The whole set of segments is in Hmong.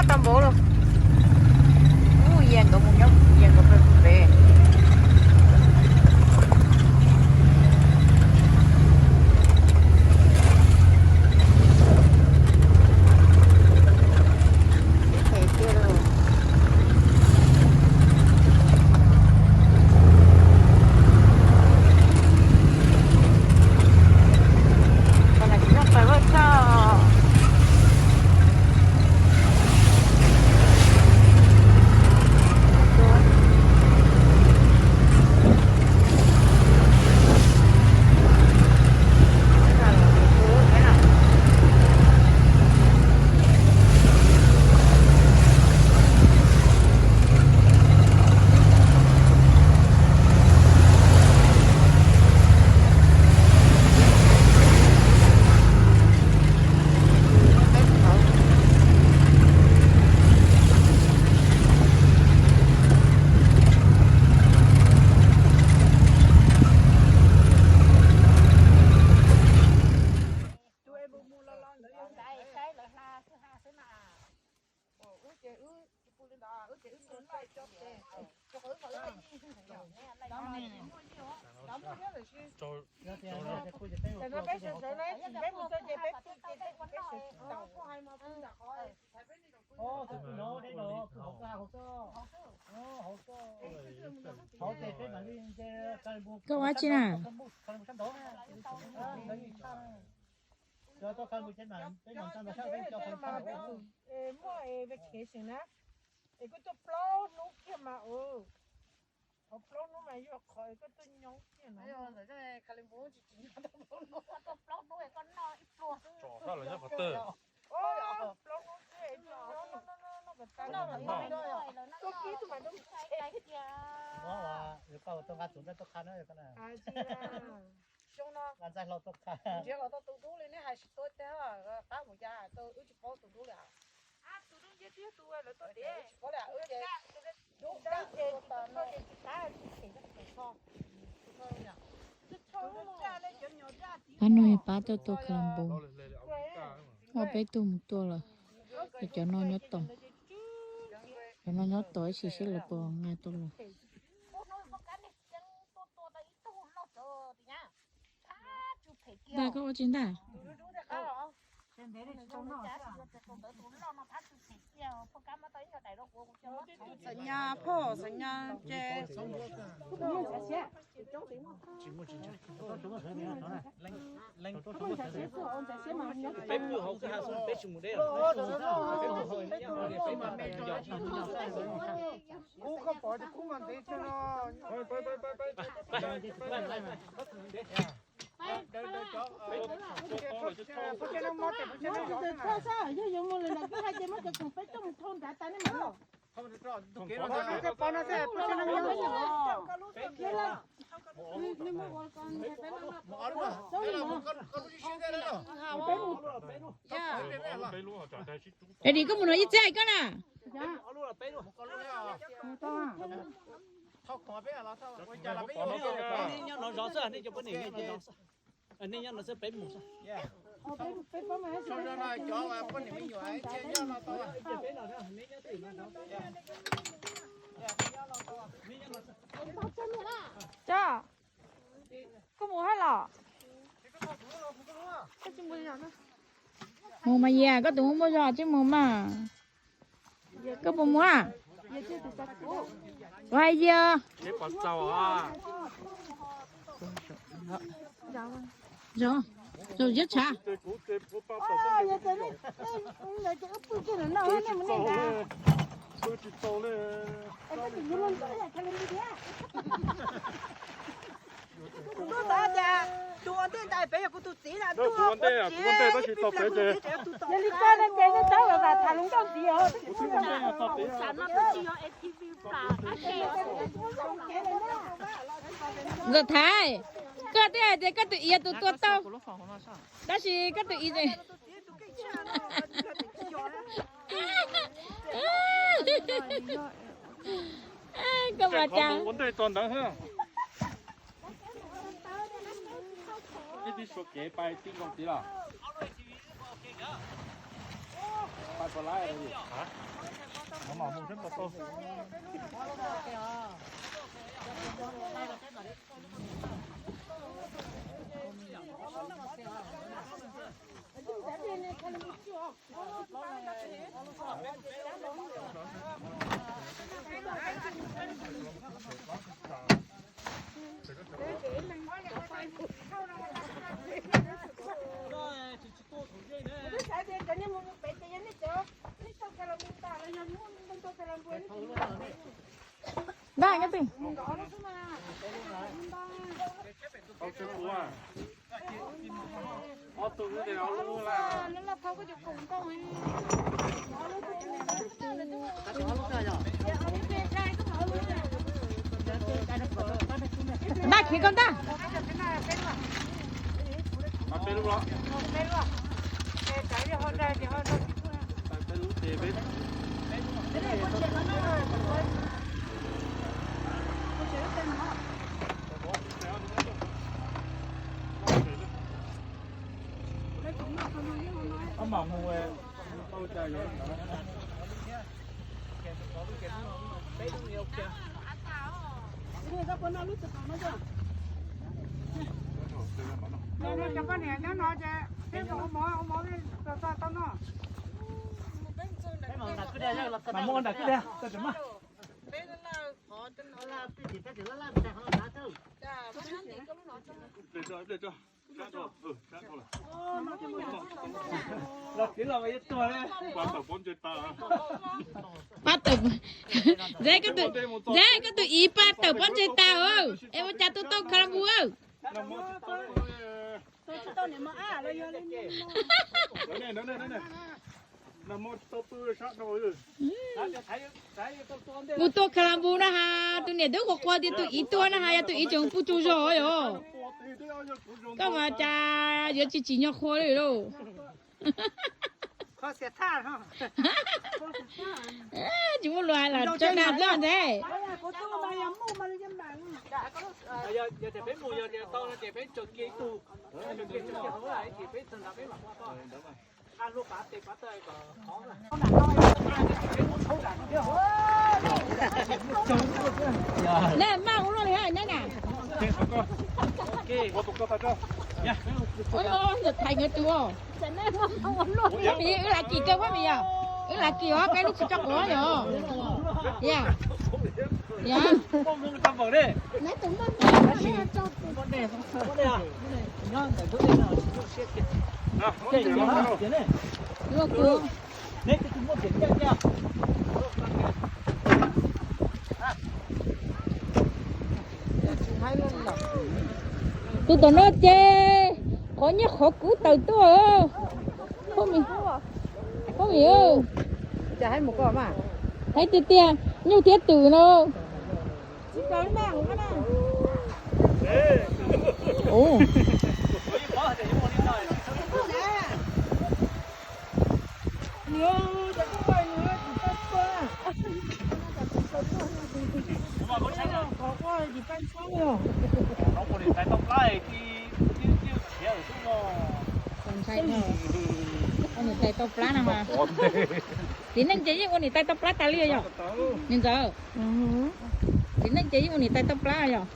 Tau npaum los. Ub, yas nkawd mus nyob, yas nkawd pem pem. Koj ua dab tsi na? Muaj vacation na, es kuj tuaj plaub hnub kiag mas, plaub hnub mas yog qhov koj tuaj nyob kiag na. Plaub hnub xwb, tuaj kib tug mas tuaj nqa txuv nraj tuaj qha na. Xyoo no nqa ntxaij hlau tuaj qha, nrhiav los tau tus dub li, neb hais tsis tau tiag, qab mus ya tau wb tsis paub tus dub li. Tus dub ntsia twb yog tus lawv tuaj tias tsis paub li, wb ces dub dab ces tsis tau ces tsis qab tsis them rau tus kho. Pab no yog pab tuaj tua Kalamboos, muaj peb tug mus tua lawm, es cov no nyob tod, cov no nyob tod ib sim seb lawv puas nqa tau los. Ntaj, koj ua tsi ntaj? Xam nyas phauj, xam nyas ces kuv koj pom ces kuv mas ntev tiag no. Yog yuav mus lawm ntawm koj hais tias muab cov khoom peb coj mus thau nrad tas nej mam los. Ready, koj mus no ib txhia hais koj na. Nej nyob no zov xwb, nej cov poj niam nyob no zov xwb. Nej nyob no xwb, peb mus xwb. Cov, koj mus hab los? Mus mas Yias, koj tus muaj muaj zog tsis mus mas. Koj puas mus a? Kuv hais Yias. Zov, zov ziab tshav. Tuaj tod cas tus ua ntej ntais pem yog kuv tus txiv na, tuaj ua ntej tab sis tau pem ces. Yog li koj no ces yeej tab lawv tham hluas nkauj ntxiv os. Ntxawm Thaiv, koj twb hais tias koj tus txiv yog tus tua tau, tab sis koj tus txiv, koj ua cas? Ib tib suav kev pais tij nkoos tid los. Daj nyob twg? Daj khiav koj ntag. Mas muab nram kwj diag tau tsis mas. Pab tawm, Ntxawm, koj tus ib pab tawm pob ntseg tas, es ua cas tuaj tau kha la mus? Kuv tuaj kha la mus na has, tus niam twb qhuas qhuas tias tus ib tuaj na has, yog tus ib tseem puj tsaug zog yom. Koj mas cas yuav tsis tsim nyog qhuas li lauj. Tsis muaj lus hais los tso dag xwb ntag. Nej maj ua luaj li hais nej na. Ntawm thaiv nkawd tus. Pab Mim, wb lav kis kawg Pab Mim yom. Wb lav kis os, peb lub tsis tso quav yom. Ya. Ya. Luaj kuv. Tus tom no ces qhov nyiaj qhov kub tawm tuaj. Phooj ywg, hais tiag tiag, nyuj thiab twm no. Ua niam tais tau plab no mas. Txiv neej ces yeej ua niam tais tau plab tas li yom. Niam ntxawm, txiv neej ces yeej ua niam tais tau plab yom.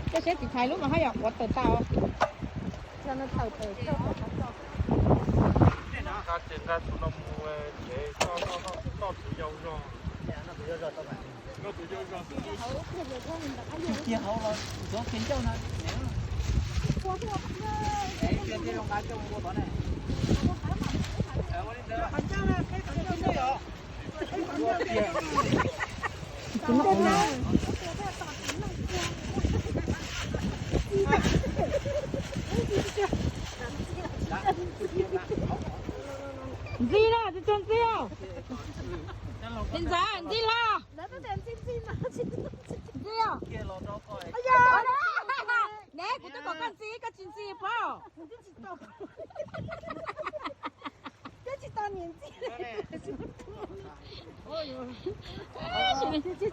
Coj saib tiv thaiv lub mas haj yam quav tawm tas. Nqa tus no mus tsev noj tus yau zog. Ntxi na, tsis tau ntxi os. Ntxi ntxav, ntxi hlo. Ntxi os. Ne, kuv twb kom koj ntxi, koj tsis ntxi pob.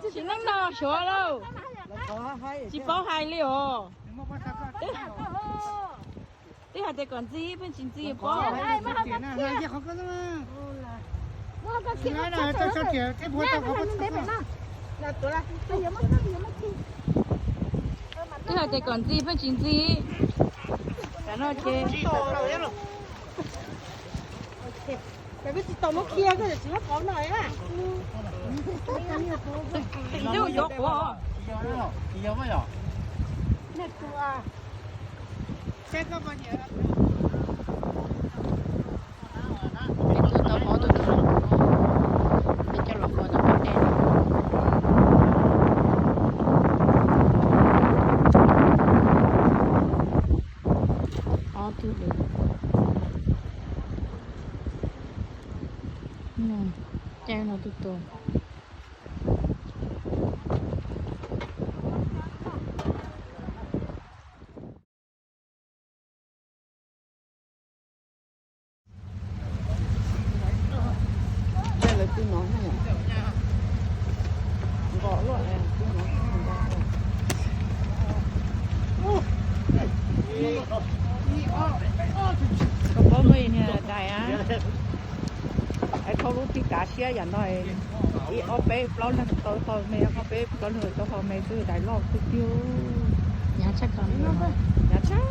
Tsis neej no suav lauj. Tsis paub hais li os. Twb hais tias kom ntxi pheej tsis ntxi pob. Twb hais tias kom ntxi pheej tsis ntxi. Tam no ces Peb twb tau ob tug tug, peb coj los ua tau peb dej. Ob tug lawm. Caij no tus tus. Koj paub muaj ib niag dais a, es thauj lub phij kav siab yam no, ib ob peb plaub leeg tau qho me, ob peb plaub leeg tau qho me xwb, dais loj tiag tiag. Hnyav tshaj, hnyav tshaj.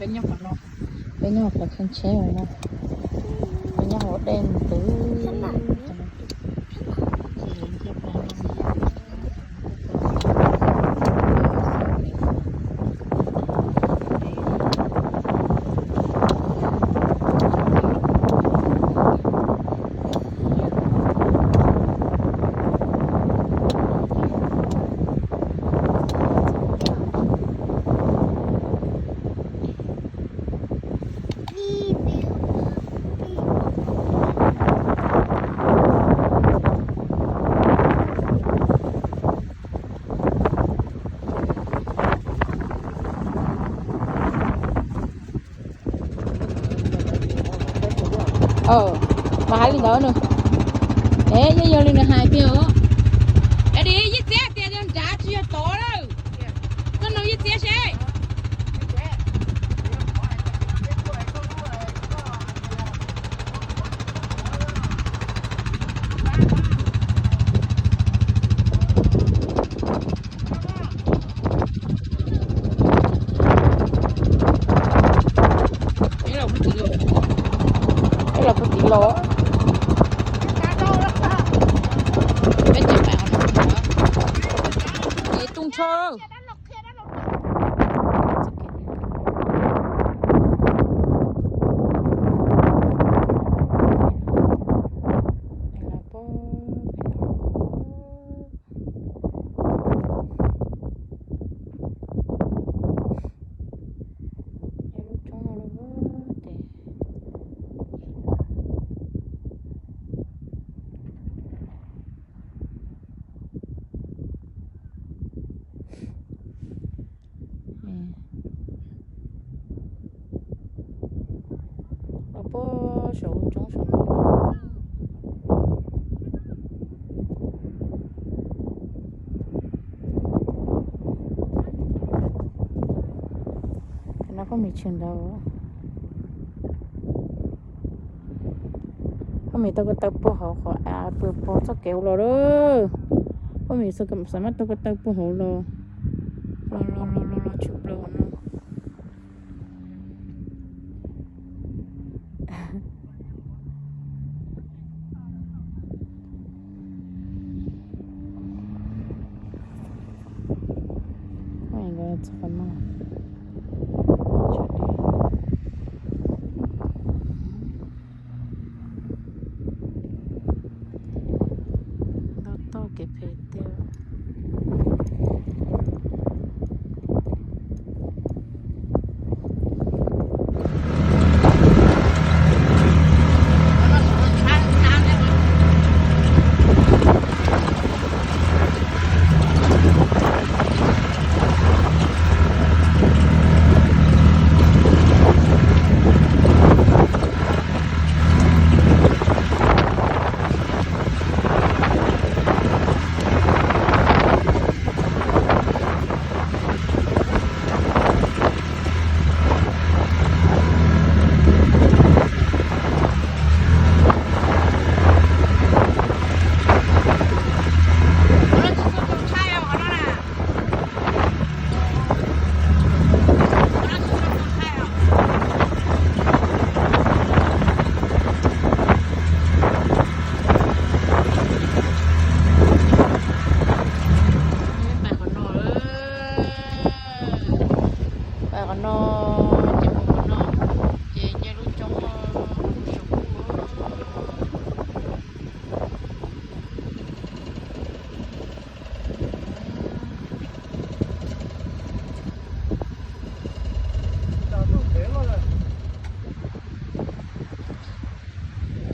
Peb nyob qhov no, peb nyob qhov tsheb tsheb no, peb nyob hauv dej ntws. Mas hais li ntawd nws, es yeej yog li nws hais tiag os. Es yij txiab tias yog nrad tsis yog tod lawm. Koj nug yij txiab seb. Peb los puag tim los, peb Phauj Mim tshwm ntawd. Phauj Mim taw ko taw puag hauv qhov av pw pog txoj kev los lawm. Phauj Mim xav mas taw ko taw puag hauv los, los los los los los tshwm plaws hauv no. Txog qhov no. Ntau toj kev phem tiag. Pais qhov no, ces mus qhov no, ces nce lub roob no, lub roob.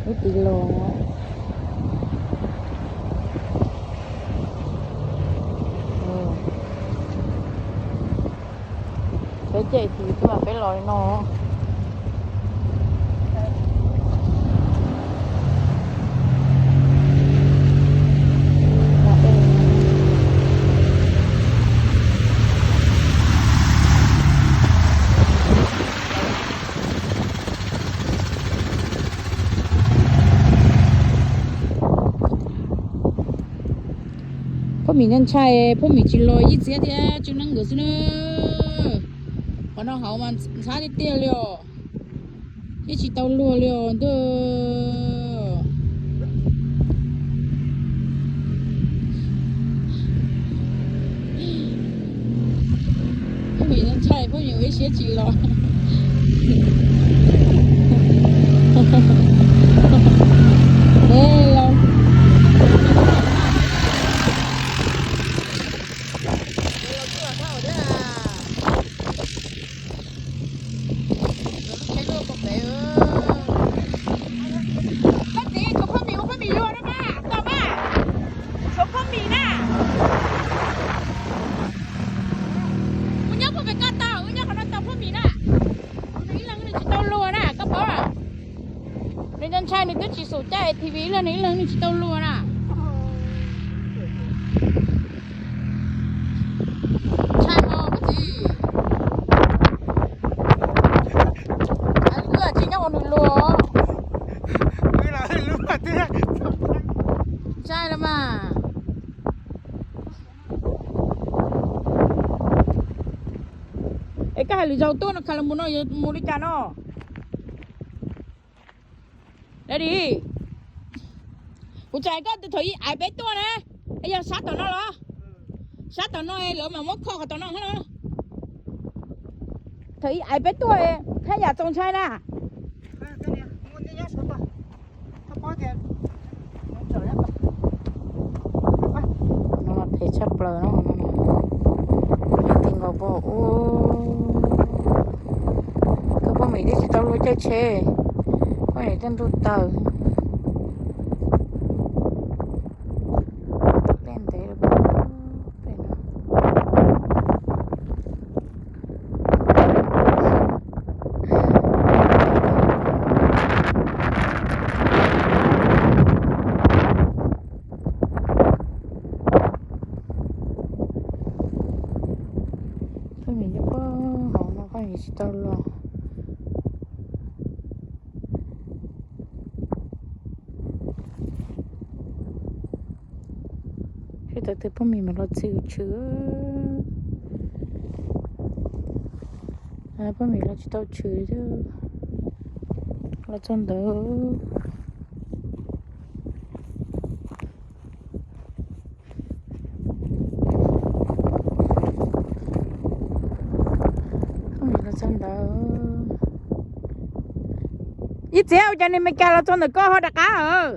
Ib tiv los. Peb caij tiv xwb mas peb los li no. Phauj Mim ntshai, Phauj Mim tsis los yeej txiab thiab tsis neeb nkawd xwb na. Qhov no hauv mas ntxhab tiag tiag li os. Yeej tsis tau luag li os ntuj. Phauj Mim ntshai, Phauj Mim ua ib siab tsis los. Los. Koj txiv, tshuav Phauj Mim ua Phauj Mim luag na mas, tau mas. Tshuav Phauj Mim na. Kuv nyob puag pem koj tau, wb nyob qhov no tau Phauj Mim na. Nws ib leeg nws tsis tau luag na, koj paub. Nws ntshai, nws twb tsis xum caij A T V los, nws ib leeg nws tsis tau luag na. Ntshai mog koj txiv. Wb tsis nyob ua nws luag. Ntshai los mas. Es koj hais lwm zaus tuaj no, Khas Las Mus no yuav mus li cas no? Dab di, kuv txais koj thaum ib aiv peb tuaj na, es yog sab tom no los? Sab tom no lawv mam muab kho qhov tom no no. Thaum ib aiv peb tuaj, haj yam txaus ntshai na. No phem tshaj plaws no. Ti nkaus pog ub. Koj Phauj Mim twb tsis tau luag caij tsheb, Phauj Mim tej ntuj tawg. Tej ntev pem no. Phauj Mim nyob puag hauv no, Phauj Mim Tsis tau los. Seb tau twg poj Mim mam los txhim tshwm. Poj Mim los tsis tau tshwm, los txog ntawd. Poj Mim los txog ntawd. Ib txiv, ua cas niag Meskas los txog ntawm koj ho rov qab os?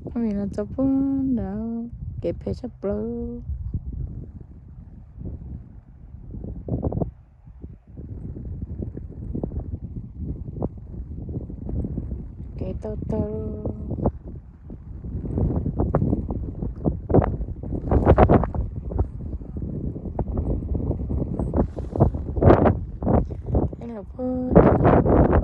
Poj Mim los txog puag nrad, kev phem tshaj plaws. Kev tau tag. Es los puag